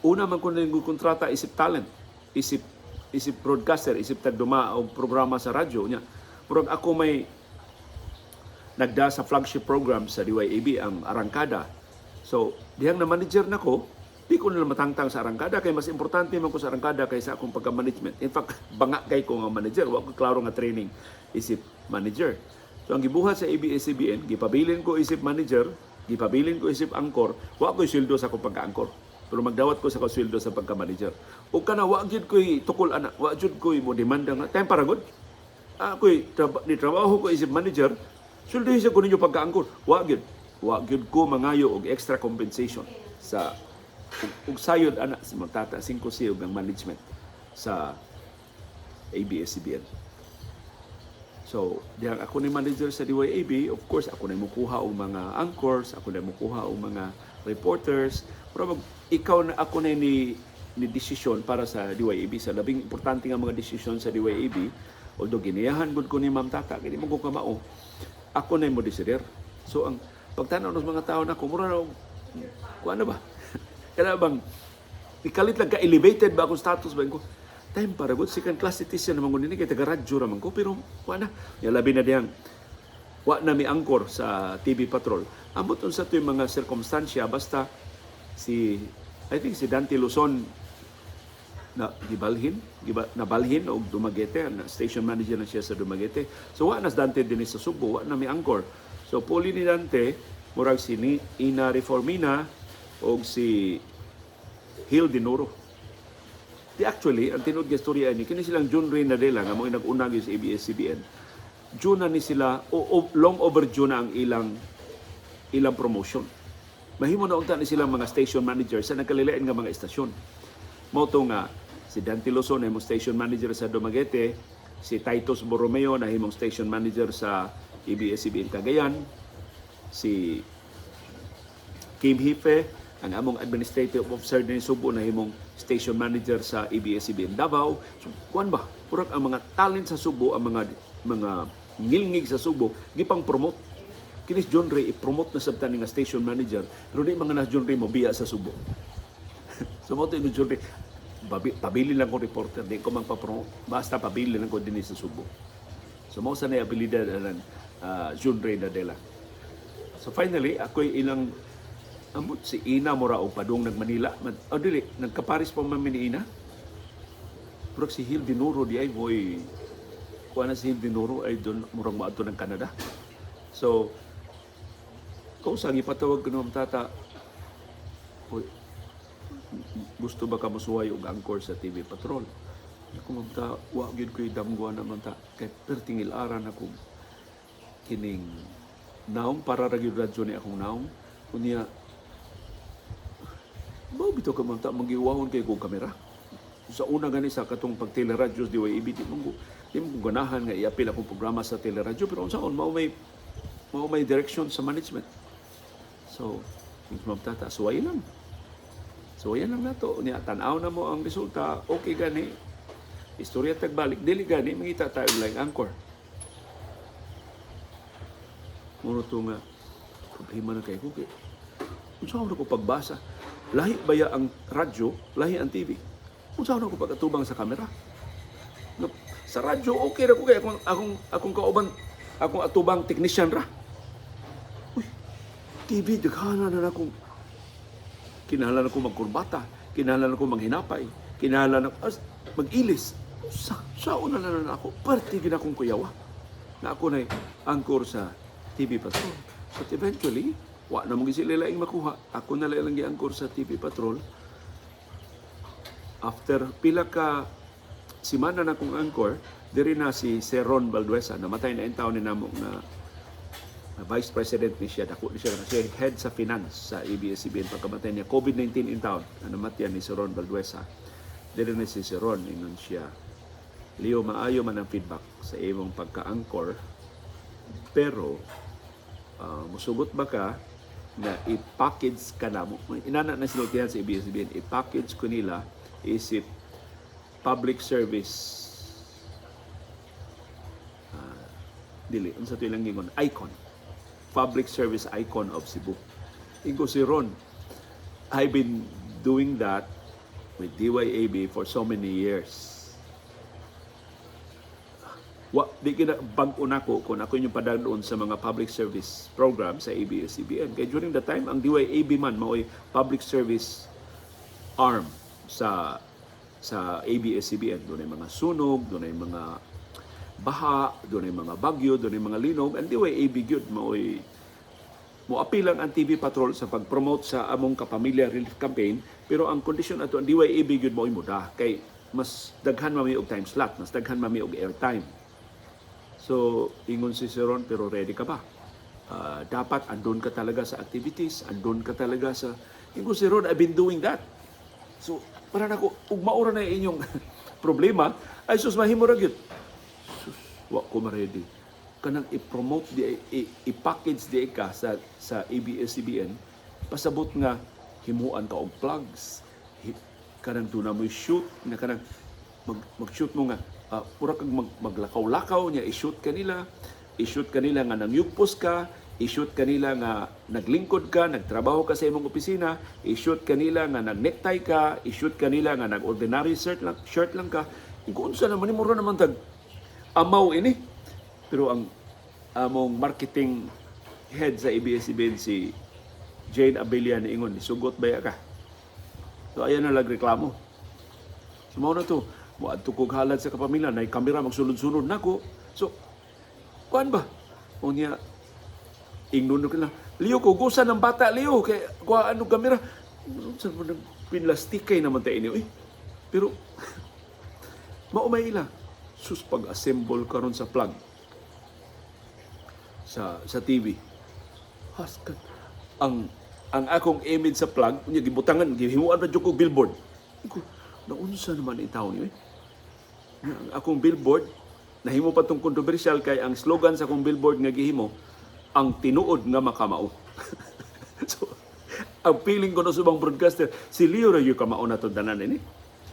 una man ko na kontrata isip talent, isip isip broadcaster, isip tagduma og programa sa radyo nya. Murag ako may nagda sa flagship program sa DYAB, ang Arangkada. So, dihang na manager na ko, di ko na matangtang sa Arangkada kay mas importante man ko sa Arangkada kaysa akong pagka-management. In fact, banga kay ko nga manager, wa ko klaro nga training isip manager. So ang gibuhat sa ABS-CBN, gipabilin ko isip manager, gipabilin ko isip anchor, wa ko sweldo sa akong pagka-anchor. Pero magdawat ko sa akong sweldo sa pagka-manager. O kana wa gyud ko'y tukol ana, wa gyud ko'y mo demanda nga time para good. Ako'y ni trabaho ko isip manager, sweldohin sa ko ninyo pagka-anchor. Wa gyud. Wa gyud ko mangayo og extra compensation sa ug sayod ana si Magtata 5C ug ang management sa ABS-CBN. So, dihang ako ni manager sa DYAB, of course, ako na mukuha og mga anchors, ako na mukuha og mga reporters. Pero ikaw na ako na ni ni desisyon para sa DYAB, sa labing importante nga mga desisyon sa DYAB. Although giniyahan gud ko ni Ma'am Tata, kini mo ko kamao, ako na mo desider. So ang pagtanaw ng mga tao nako, mura na kuan na ba, kana bang ikalit lang ka, elevated ba akong status ba ko time para good second class citizen naman ko nini kay taga radyo ra man ko. Pero wa na ya, labi na diyang wa na mi angkor sa TV Patrol. Ambot unsa to yung mga sirkumstansya, basta si, I think, si Dante Luzon na gibalhin, nabalhin og Dumaguete, na station manager na siya sa Dumaguete. So wa na si Dante dinhi sa Subo, wa na mi angkor. So puli ni Dante, murag si ni Ina Reformina og si Hill Dinuro. Di actually, ang tinuod nga istorya ni kini silang June Ray Nadela nga mo nag-una gyud sa ABS-CBN. June na ni sila o long overdue na ang ilang ilang promotion. Mahimo na unta ni silang mga station manager sa nagkalilain nga mga istasyon. Mao to nga si Dante Luzon nahimong station manager sa Dumaguete, si Titus Borromeo nahimong station manager sa ABS-CBN Cagayan, si Kim Hife, ang among administrative officer din Subo, nahimong station manager sa ABS-CBN Davao. So, kuan ba? Purag ang mga talent sa Subo, ang mga ngilngig sa Subo, gipang promote. Kinis John Ray, i-promote na sabtan ni nga station manager, pero di mga na John Ray mo biya sa Subo. So mo to ni John Ray, pabili lang ko reporter, di ko mang pa-promote, basta pabili lang ko dinhi sa Subo. So mo sa na abilidad ang John Ray Nadela. So finally, ako'y ilang ambot si Ina mura og padung nag Manila. Man, oh, dili, nagkaparis pa man mi ni Ina. Pero si Hil Dinuro di ay boy. Kuha na si Hil Dinuro ay doon murag moadto ng Canada. So, kung saan ipatawag ko ng tata, "Uy, gusto ba ka mosuway og anchor sa TV Patrol?" Ako, "Ma'am Ta, wa gyud ko'y damgo na, Ma'am Ta. Kay perting ilaran ako kining naong para ra gyud radyo ni akong naong." Unya, "Mao bitaw ka, Ma'am Ta, magiwahon kay kong kamera." Sa una gani sa katong pag teleradyo sa DYAB, di mo ko ganahan nga iapil akong programa sa teleradyo, pero unsaon, mao may direction sa management. So, Ma'am Tata, suway lang. Suwayan lang nato. Unya, tan-aw na mo ang resulta, okay gani. Istorya tagbalik, dili gani, mangita tayo laing anchor. Muro to nga, problema na kay ko. Kay, unsa ko pagbasa? Lahi ba ya ang radyo, lahi ang TV? Unsa ko pag-atubang sa kamera? No, sa radyo, okay ra ko kay akong kauban, akong atubang technician ra. Uy, TV, daghana na akong kinahanglan ako magkurbata, kinahanglan ako maghinapay, kinahanglan ako mag-ilis. Sa una na na ako, parte gid akong kuyawa. Na ako na angkor sa TV Patrol. So eventually, wa na mo sila laing makuha. Ako na lang gi-angkor sa TV Patrol. After pila ka simana na kong anchor, diri na si Sir Ron Balduesa, namatay na taon ni namo nga na vice president ni siya, dako ni siya, siya head sa finance sa ABS-CBN pagkamatay niya, COVID-19 in town, na namatyan ni Sir Ron Balduesa. Diri na si Sir Ron, ingon siya, "Leo, maayo man ang feedback sa imong pagka-anchor, pero musugot ba ka na i-package ka na mo?" Inana na sinultihan sa ABS-CBN, i-package ko nila isip public service, dili unsa to ilang gingon, icon, public service icon of Cebu. Ingo si Ron, "I've been doing that with DYAB for so many years. Wa di kina bag-o nako kung ako inyong padagdoon sa mga public service program sa ABS-CBN." Kay during the time, ang DYAB man mao'y public service arm sa ABS-CBN. Doon ay mga sunog, doon ay mga baha, doon ay mga bagyo, doon ay mga linog. Ang DYAB gyud mao'y moapil lang ang TV Patrol sa pag-promote sa among Kapamilya Relief Campaign, pero ang kondisyon ato, ang DYAB gyud mao'y muda kay mas daghan mami og time slot, mas daghan mami og airtime. So, ingon si Sir Ron, "Pero ready ka ba? Dapat andun ka talaga sa activities, andun ka talaga sa..." Ingon si Ron, "I've been doing that." So, para nako, ug maura na inyong problema, ay sus, mahimo ra gyud. Sus, wa ko ma-ready. Kanang i-promote di i-package di ka sa ABS-CBN, pasabot nga himuan ka og plugs, Kanang doon na mo'y shoot na kanang mag-shoot mo nga pura kag maglakaw-lakaw niya, i-shoot kanila, i-shoot kanila nga nangyugpos ka, i-shoot kanila nga naglingkod ka, nagtrabaho ka sa imong opisina, i-shoot kanila nga nag-necktie ka, i-shoot kanila nga nag-ordinary shirt lang ka. Kung unsa naman ni, mura naman tag amaw ini. Pero ang among marketing head sa ABS-CBN, si Jane Abella, niingon, "Sugot baya ka?" So ayan na reklamo. So mao na to, moadto kog halad sa kapamilya, nay kamera magsunod-sunod nako. So kuan ba? Unya ingnon ko na, "Leo, kugusan ng bata, Leo, kay kuha ano kamera." Unsa man nang pinlastikay naman tayo ini, eh. Pero mao may ila. Sus, pag-assemble karon sa plug sa TV. Haskan. Ang akong image sa plug, unya gibutangan, gihimuan pa jud ko billboard. Ko, naunsa naman itaw niyo eh. Nya, ang akong billboard, nahimo pa tong controversial kay ang slogan sa akong billboard nga gihimo, "Ang tinuod nga makamao." So, ang feeling ko no sa ubang broadcaster, si Leo ra yung kamao na to tanan ini.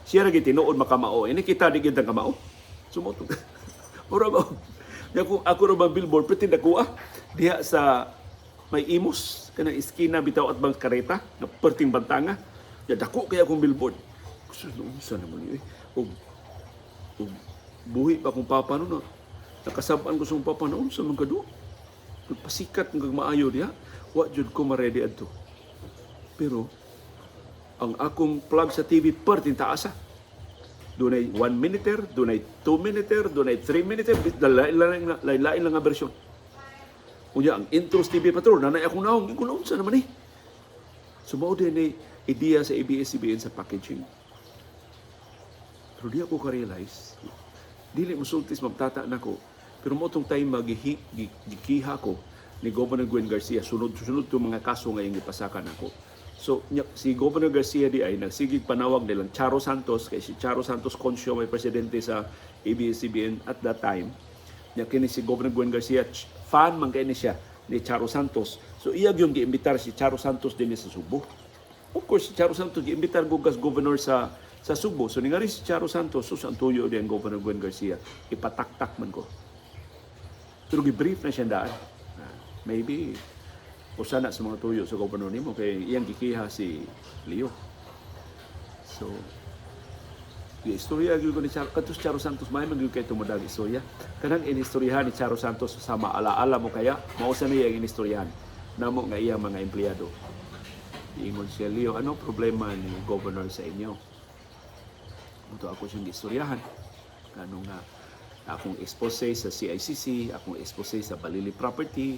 Siya ra gyud tinuod makamao. Ini kita di gyud ang kamao. So mo to. Mura ba? Nya kung ako ra bang billboard, pretend ako diha sa may Imus kanang iskina bitaw at bang kareta na perting bantanga. Ya dako kay akong billboard. Sus, unsa naman yun eh. Ug buhi pa akong papa no, no. Nakasab-an ko sa akong papa na unsa man kado. Nagpasikat ng maayo diha. Wa jud ko ma-ready adto. Pero ang akong plug sa TV perting taas ah. Dunay 1 minute, dunay 2 minute, dunay 3 minute, lain-lain lang nga bersyon. Unya ang intro sa TV Patrol, nanay akong naong, ko naunsa naman eh. So mao din ni ideya sa ABS-CBN sa packaging. Pero di ako ka-realize, dili mo sultis magtata nako, pero mo tong time magihi, gikiha ko ni Governor Gwen Garcia, sunod-sunod itong mga kaso nga iyang gipasakan ako. So, si Governor Garcia di ay nagsigig panawag nilang Charo Santos, kay si Charo Santos Concio may presidente sa ABS-CBN at that time. Nya kini si Governor Gwen Garcia, fan man kay ni siya ni Charo Santos. So iya gyud giimbitar si Charo Santos dinhi sa Subo. Of course, si Charo Santos giimbitar gud as governor sa Subo. So ningari si Charo Santos, sus, ang tuyo di ang Governor Gwen Garcia, ipataktak man ko. Pero gi-brief na siya daan. Ah, maybe usa na sa mga tuyo sa governor nimo kay iyang gikiha si Leo. So, istorya gyud ko ni Charo, kadto si Charo Santos may man gyud kay tumudag istorya. Kanang inistoryahan ni Charo Santos sa Maalaala Mo Kaya, mao sa niya ang inistoryahan namo nga iyang mga empleyado. Ingon siya, "Leo, ano problema ni governor sa inyo?" Ito ako siyang istoryahan. Kano nga akong expose sa CICC, akong expose sa Balili Property,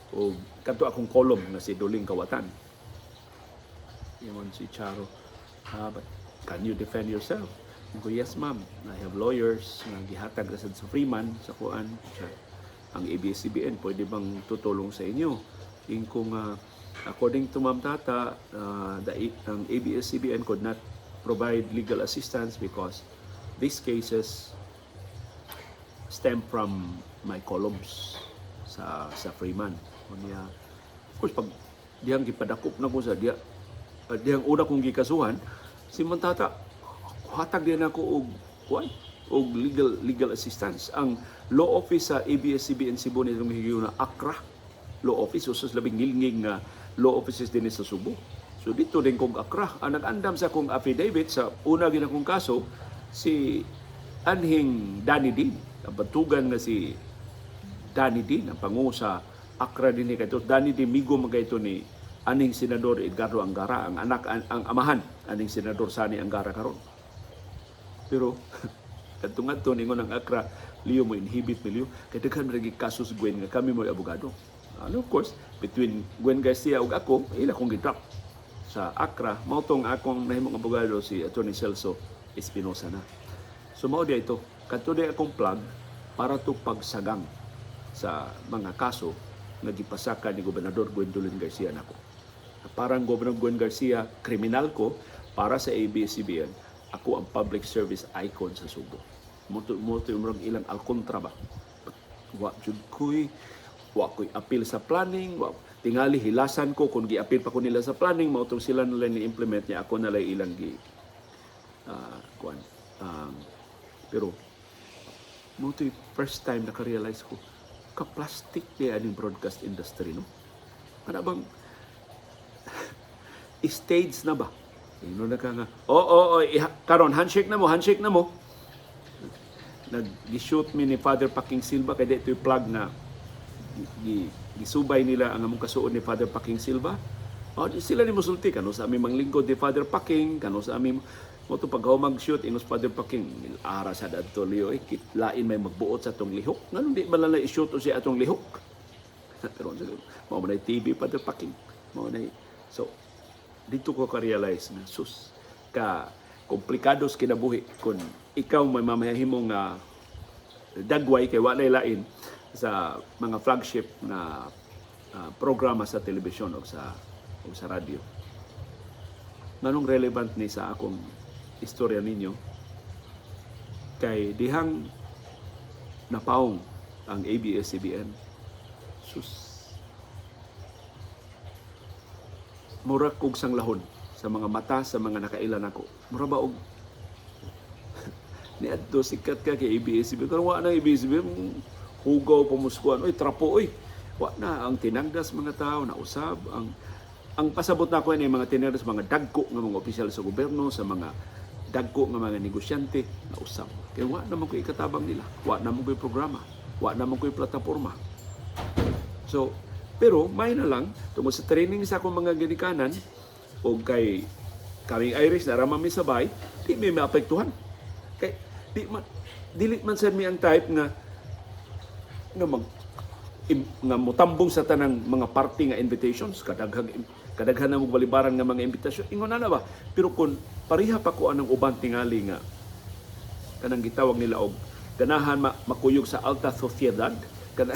o kadto akong column nga si Duling Kawatan. Ingon si Charo, "Ah, but can you defend yourself?" Ko, "Yes, ma'am. I have lawyers nga gihatag ra sad sa Freeman sa kuan. Siya, ang ABS-CBN, pwede bang tutulong sa inyo?" Ingko nga, "According to Ma'am Tata, ang ABS-CBN could not provide legal assistance because these cases stem from my columns sa Freeman." Unya, of course, pag dihang gipadakop na ko sa diya, dihang una kong gikasuhan, si Ma'am Tata, hatag din ako og kuan og legal assistance. Ang law office sa ABS-CBN Cebu nitong higayuna, Accra Law Office, usas labing ngilngig nga law offices din sa Subo. So dito din kong Accra. Ang nag-andam sa akong affidavit sa una gid akong kaso, si anhing Danny Dean, ang batugan nga si Danny Dean, ang pangu sa Accra din ni kaito. Danny Dean migo man kayto ni aning Senador Edgardo Angara, ang anak ang amahan aning Senador Sani Angara karon. Pero kadto ngadto ningon ang Accra, "Leo, mo inhibit mi, Leo. Kay daghan man lagi kaso si Gwen nga kami mo abogado." Ano, of course, between Gwen Garcia ug ako, ila kong gi-drop sa Accra. Mao tong akong nahimong abogado si Attorney Celso Espinosa na. So mao di ito, kadto di akong plug para to pagsagang sa mga kaso nga gipasaka ni Gobernador Gwendolyn Garcia nako. Parang Governor Gwen Garcia, kriminal ko, para sa ABS-CBN, ako ang public service icon sa Subo. Mo to yung ilang alkontra ba? Wa jud ko'y wa ko'y appeal sa planning, wa Tingali hilasan ko kung giapil pa ko nila sa planning, mao tong sila nila ni-implement niya, ako na lang ilang gi kuan. Pero mao to'y first time naka-realize ko ka-plastic di aning broadcast industry, no? Kana bang stage na ba? Ino na ka nga, Oo, karon handshake na mo, handshake na mo." Nag-shoot mi ni Father Paking Silva kay di ito'y plug na gisubay nila ang among kasuod ni Father Paking Silva. O, di sila ni musulti kano sa aming manglingkod ni Father Paking, kano sa aming mo to pag mag-shoot inos Father Paking ara sa dadto Leo, eh, lain may magbuot sa atong lihok, nganong di man lang i-shoot o siya atong lihok? Pero mao man ay TV, Father Paking, mao na. So dito ko ka-realize na sus ka komplikados kinabuhi kung ikaw may mamahimo nga dagway kay walay lain sa mga flagship na programa sa telebisyon o sa radyo. Nganong relevant ni sa akong istorya ninyo? Kay dihang napaong ang ABS-CBN. Sus. Mura kog sanglahon sa mga mata sa mga nakaila nako. Mura ba og niadto sikat ka kay ABS-CBN. Karon wa na ABS-CBN, hugaw pamuskuan, oy, trapo oy. Wa na ang tinangdas mga tao, nausab ang pasabot na ko ini mga tinangdas, mga dagko nga mga opisyal sa gobyerno, sa mga dagko nga mga negosyante, nausab. Kay wa naman ko ikatabang nila, wa naman ko programa, wa naman ko plataporma. So, pero may na lang tungod sa training sa akong mga ginikanan o kay kaming Irish na rama mi sabay, di mi maapektuhan. Kay di man dili man sad mi ang type nga nga mag im, nga motambong sa tanang mga party nga invitations, kadaghang kadaghan na mo balibaran nga mga imbitasyon, ingon na ba. Pero kung pareha pa ko anang uban tingali nga kanang gitawag nila og ganahan makuyog sa alta sociedad, kana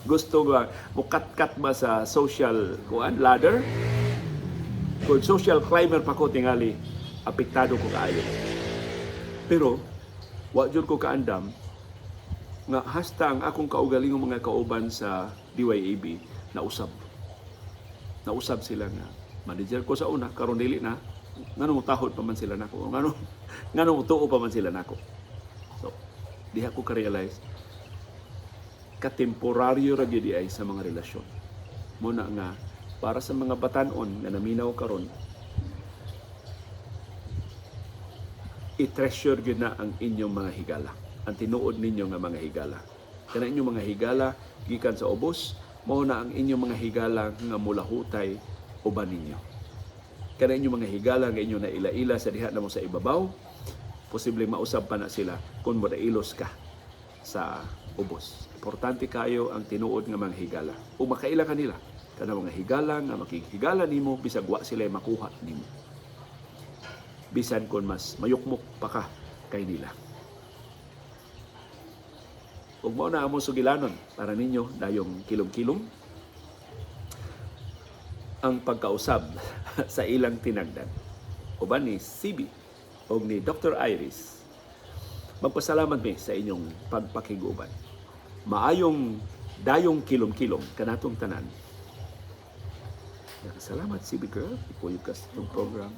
gusto ba mukatkat ba sa social kuan ladder, kung social climber pa ko, tingali apektado ko kaayo. Pero wa jud ko kaandam nga hasta ang akong kaugalingong mga kauban sa DYAB nausab. Nausab sila nga manager ko sa una, karon dili na. Ngano motahod pa man sila nako? Ngano ngano motuo pa man sila nako? So diha ko ka-realize katemporaryo ra gyud ay sa mga relasyon. Muna nga para sa mga batan-on nga naminaw karon, i-treasure gyud na ang inyong mga higala, ang tinuod ninyo nga mga higala. Kana inyong mga higala gikan sa ubos, mao na ang inyong mga higala nga mulahutay uban ninyo. Kana inyong mga higala nga inyo naila-ila sa diha namo sa ibabaw, posible mausab pa na sila kung modailos ka sa ubos. Importante kayo ang tinuod nga mga higala. O makaila kanila kana mga higala nga makighigala nimo bisag wa sila makuha nimo. Bisan kon mas mayukmok pa ka kay nila. Ug mao na among sugilanon para ninyo dayong kilom-kilom ang pagkausab sa ilang tinagdan. Uban ni CB og ni Dr. Iris. Magpasalamat mi sa inyong pagpakig-uban. Maayong dayong kilom-kilom kanatong tanan. Salamat, CB girl. Ipuyog ka sa itong program.